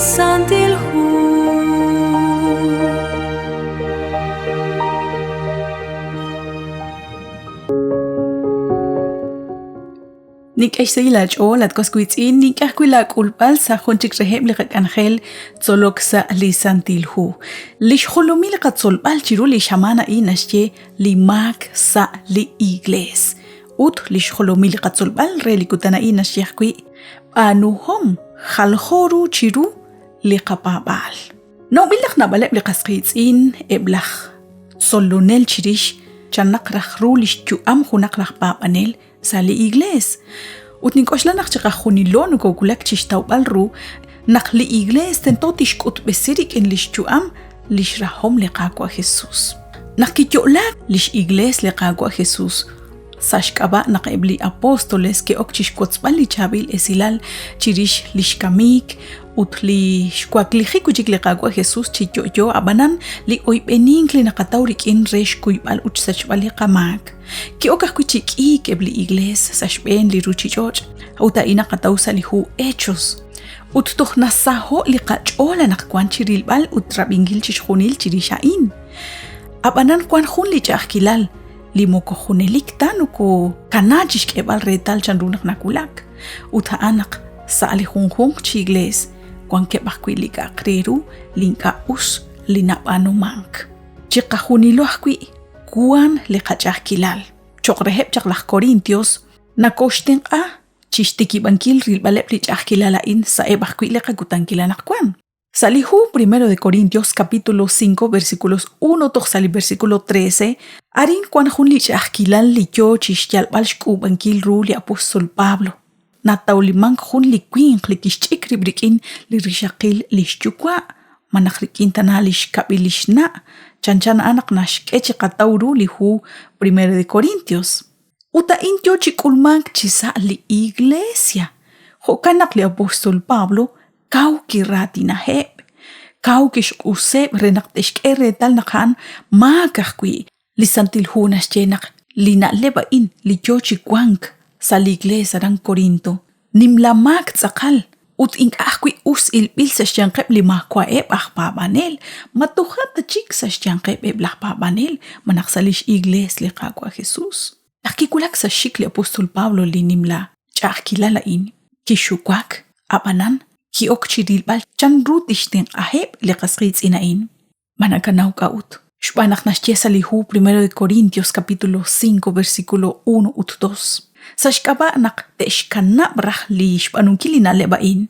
Santil Hu. Nink'e xsahil aach'ool, at was wiitz'in, nink'e ajwi' laak'ulb'al sa' jun chik reheb' li qak'anjel tzolok sa' li Santil Hu. Li xjolomil li qatzolb'al chiru li xamaan a'in naxye li maak sa' li Iglees. Ut li xjolomil li qatzolb'al re li kutan a'in naxye ajwi' b'aanuhom jaljo ru chiru li qapaab'aal. Nawb'il naq naab'aleb' li qas qiitz'in eb' laj tzolonel chirix chanaq raj ru li xyu'am junaq laj paab'anel sa' li iglees. Ut nink'oxla naq chiqajunilo nokowulak chixtawb'al ru naq li iglees tento tixk'utb'esi rik'in lix yu'am lix rahom li Qaawa' Jesus. Naq kiyo'laak lix iglees li Qaawa' Jesus, sa' xk'ab'a' naq eb' li apóstoles ke'ok chixwotzb'al li chaab'il esilal chirix lix kamik ut li xwaklijik wi' chik li Qaawa' Jesus chi yo'yo, ab'anan li oyb'enink li naqataw rik'in re xkuyb'al ut xsachb'al li qamaak. Ki'ok ajwi' chi k'iik eb' li iglees sa' xb'een li ruuchich'och', ut a'in naqataw sa' li hu Hechos. Ut toj nasaho' li qach'ool anaqwan chi rilb'al ut rab'inkil chixjunil chirix a'in. Ab'anan wank jun li ch'a'ajkilal li moko junelik ta nokokana chi xk'eb'al reetal chanru naq nawulak, ut a'an naq sa' li junjunq chi iglees wankeb' ajwi' li k'a'aq re ru li ink'a' us li nab'aanumank. Chiqajunilo ajwi' wank li qach'a'ajkilal. Cho'q reheb' chaq laj Corintios, nakoxtenq'a chi xtikib'ankil rilb'aleb' li ch'a'ajkilal a'in sa'eb' ajwi' li qakutankil anaqwan. Sa' li hu Primero de Corintios capítulo 5 versículos 1 toj sa' li versículo 13, arin wank jun li ch'a'ajkilal li yoo chi xyalb'al xk'uub'ankil ru li apóstol Pablo. Natawlimank jun li winq li kixch'ik rib' rik'in li rixaqil li xyuwa' malaj rik'in tana li xkab'il li xna', chanchan a'an naq naxk'e chi qataw ru li hu Primero de Corintios. Ut a'in yoo chi k'ulmank chisa' li iglesia. Jo'kan naq li apóstol Pablo kaw kiraatinaheb', kaw kixq'useb' re naq te'xk'e reetal naq a'an maak ajwi'. Li Santil Hu naxye naq li na'leb' a'in li yoo chi wank sa' li iglees aran Corinto, nimla maak tz'aqal ut ink'a' ajwi' us ilb'il sa' xyanqeb' li maawa'eb' aj paab'anel, ma toja' ta chik sa' xyanqeb' eb' laj paab'anel malaj sa' lix iglees li Qaawa' Jesus. Naq kiwulak sa' xxik li apóstol Pablo li nimla ch'a'ajkilal a'in, kixuwak, ab'anan ki'ok chi rilb'al chanru tixtenq'aheb' li qas qiitz'in a'in. Ma nakanaw k'a'ut? Xb'aan naq naxye sa' li hu Primero de Corintios capítulo 5 versículo 1 ut 2. Sa' xk'ab'a' naq te'xkanab' raj li xb'aanunkil li na'leb' a'in,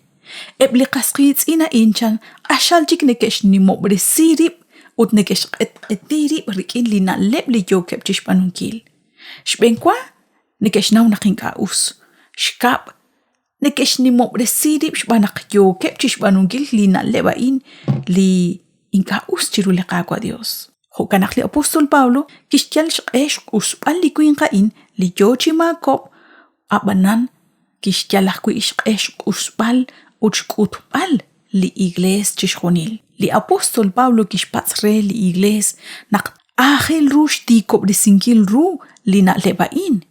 eb' li qas qiitz'in a'in chan q'axal chik neke'xnimob'resi rib' ut neke'xq'etq'eti rib' rik'in li na'leb' li yookeb' chi xb'aanunkil. Xb'eenwa, neke'xnaw naq ink'a' us. Xkab', Neke'xnimob'resi rib' xb'aan naq yookeb' chi xb'aanunkil li na'leb' a'in li ink'a' us chiru li Qaawa' Yos. Jo'kan naq li apóstol Pablo kixyal xq'e xq'usb'al li winq a'in li yo chi maakob'k, ab'anan kixyal ajwi' xq'e xq'usb'al ut xk'utb'al li Iklees chixjunil. Li apóstol Pablo kixpatz' re li Iklees naq aajel ru xtiikob'resinkil ru li na'leb' a'in.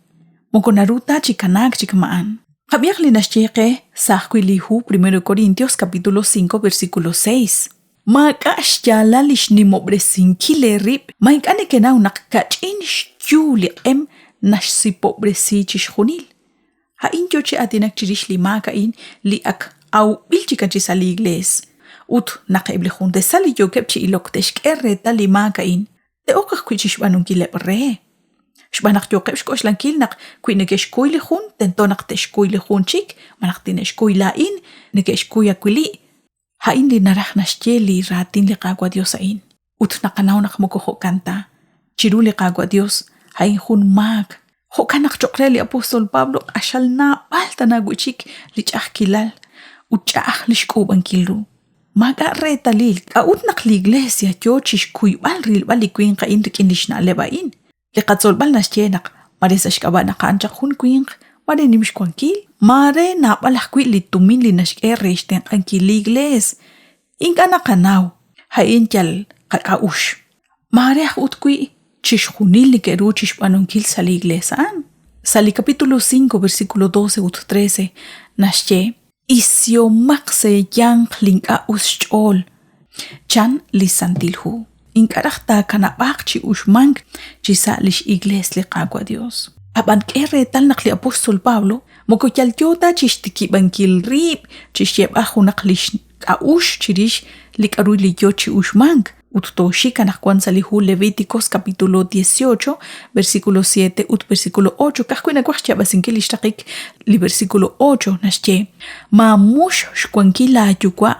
Moko naru ta chi kanaak chi kama'an. Qab'ihaq li naxye qe sa' ajwi' li hu Primero Corintios capítulo 5 versículo 6. Maak'a' xyaalal li xnimob'resinkil eerib', ma ink'a' nekenaw naq kach'in xyu li q'em naxsipob'resi chixjunil. A'in yo chi aatinak chirix li maak a'in li ak awb'il chikan chi sa' li Iklees. Ut naq eb' li jun tasal li yookeb' chi ilok te'xk'e reetal li maak a'in, te'ok ajwi' chi xb'aanunkileb' re. Xb'aan naq yooqeb' xk'oxlankil naq wi neke'xkuy li jun, tento naq te'xkuy li jun chik, malaj tine'xkuy laa'in, neke'xkuy awili'. A'in li naraj naxye li raatin li Qaawa' Dios a'in. Ut naqanaw naq moko jo'kan ta. Chiru li Qaawa' Dios, a'in jun maak. Jo'kan naq cho'q re li apóstol Pablo q'axal naab'al tana wi' chik li ch'a'ajkilal ut ch'a'aj li xk'uub'ankil ru. Maak'a' reetalil k'a'ut naq li Iglesia yoo chixkuyb'al rilb'al li winq a'in rik'in lix na'leb' a'in. Li qatzolb'al naxye naq mare sa' xk'ab'a' naq a'an chaq jun winq, mare nim xwankil, maare naab'al ajwi' li tumin li naxk'e re xtenq'ankil li Iglees. Ink'a' naqanaw, a'in yal qak'a'uxl. Maare aj ut wi' chixjunil neke'ru chixb'aanunkil sa' li Iglees a'an. Sa' li capítulo 5, versículo 12 ut 13, naxye. Isihomaq sa' eeyanq li ink'a' us xch'ool, chan li Santil Hu. Ink'a' raj taakanab'aaq chi uxmank chisa' lix Iglees li Qaawa' Dios. Ab'an k'e reetal naq li apóstol Pablo moko yal yoo ta chixtikib'ankil rib' chixyeeb'al junaq lix k'a'uxl chirix li k'a'ru li yoo chi uxmank, ut tooxik anaqwan sa' li hu Levíticos capítulo 18, versículo 7 ut versículo 8, ka'ajwi' nawaj xyaab'asinkil li xraqik li versículo 8 naxye, Maamux xwankil laayuwa'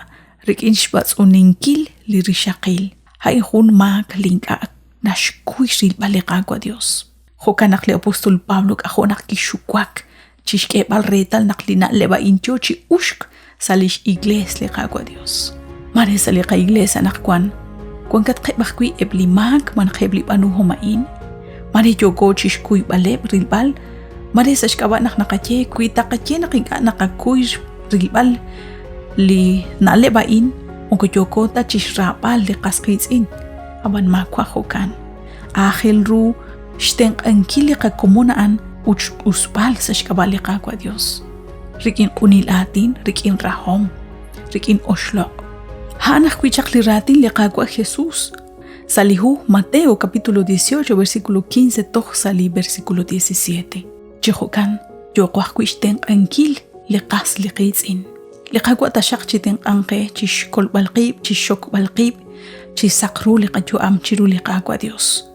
rik'in xb'atz'uninkil li rixaqil. A'in jun maak li ink'a' naxkuy rilb'al li Qaawa' Dios. Jo'kan naq li apóstol Pablo k'ajo' naq kixuwak chi xk'eeb'al reetal naq li na'leb' a'in yoo chi uxk sa' lix iglees li Qaawa' Dios. Mare sa' li qaiglees anaqwan wankatqeb' ajwi' eb' li maak malaj eb' li b'aanuhom a'in. Mare yooko chi xkuyb'aleb' rilb'al, mare sa' xk'ab'a' naq naqaye wi taqaye naq ink'a' naqakuy rilb'al li na'leb' a'in moko yooko ta chi xraab'al li qas qiitz'in. Ab'an maawa' jo'kan. Aajel ru xtenq'ankil li qakomon a'an ut xq'usb'al sa' xk'ab'a' li Qaawa' Dios. Rik'in q'unil aatin, rik'in rahom, rik'in oxloq'. A'an ajwi' chaq li raatin li Qaawa' Jesus sa' li hu Mateo capítulo 18 versículo 15 toj sa' li versículo 17. Chi jo'kan, yooqo ajwi' xtenq'ankil li qas li qiitz'in. Li Qaawa' taxaq chi tenq'anq qe chi xkolb'al qib', chi xxokb'al qib', chi saq ru li qayu'am chiru li Qaawa' Dios.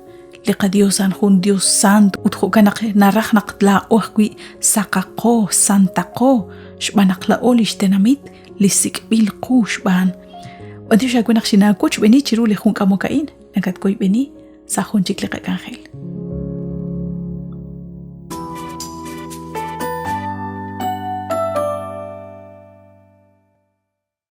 Li qaDios a'an jun Dios sant ut jo'kan naq naraj naq laa'o ajwi' saqaqo, santaqo, xb'aan naq laa'o lix tenamit li sik'b'il qu xb'aan. B'antiox aawe naq xinaawochb'eeni chiru li jun k'amok a'in, nakatwoyb'eni sa' jun chik li qak'anjel.